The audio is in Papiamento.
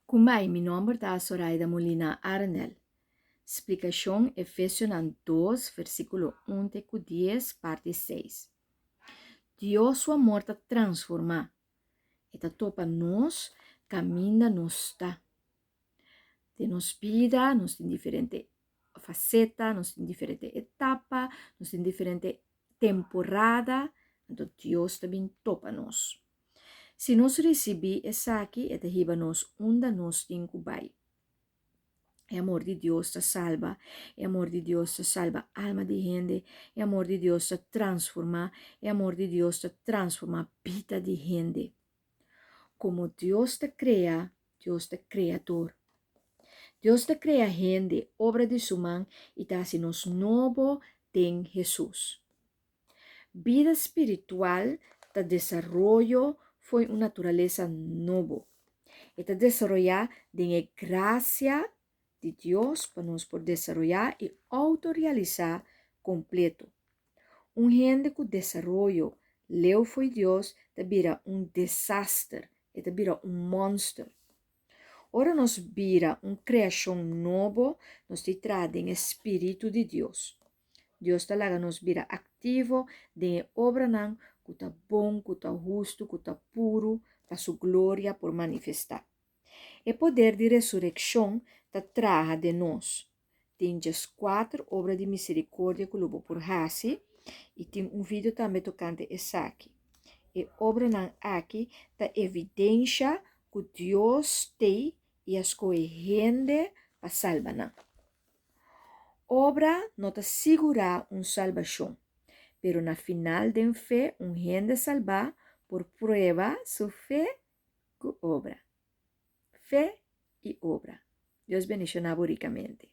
Kumai, mi nomber ta Soraida Molina Arendel. Splikashon Efesionan 2, versíkulo 1 te ku 10, parti 6. Dios su amor ta transformá. E ta topa nos kaminda nos ta. Den nos bida nos tin diferente faceta, nos tin diferente etapa, nos tin diferente temporada, anto Dios ta bin topa nos. Si nos risibí esaki, e ta hiba nos unda nos tin ku bai. E amor di Dios ta salba, e amor di Dios ta salba alma di hende, e amor di Dios ta transformá, e amor di Dios ta transformá bida di hende. Komo Dios ta krea, Dios ta kreador. Dios ta krea hende, obra di su man, i ta hasi nos nobo den Hesus. Bida spiritual ta desaroyo fo'i un naturalesa nobo. E ta desaroyá den e grasia di Dios pa nos por desaroyá i outorealisá kompleto. Un hende ku desaroyo leu fo'i Dios ta bira un desaster, e ta bira un mònster. Ora nos bira un kreashon nobo, nos tin traha den e spiritu di Dios. Dios ta laga nos bira aktivo den e obranan ku ta bon, ku ta hustu, ku ta puru, pa su gloria por manifestá. E poder di resurekshon ta traha den nos. Tin djeskuater obra di miserikordia ku lo bo por hasi i tin un video tambe tokante esaki. E obranan aki ta evidensha ku Dios t'ei i a skohe hende pa salba nan. Obra no ta sigurá un salbashon, pero na final den fe un hende salbá por prueba su fe ku obra. Fe i obra. Dios bendishoná bo rikamente.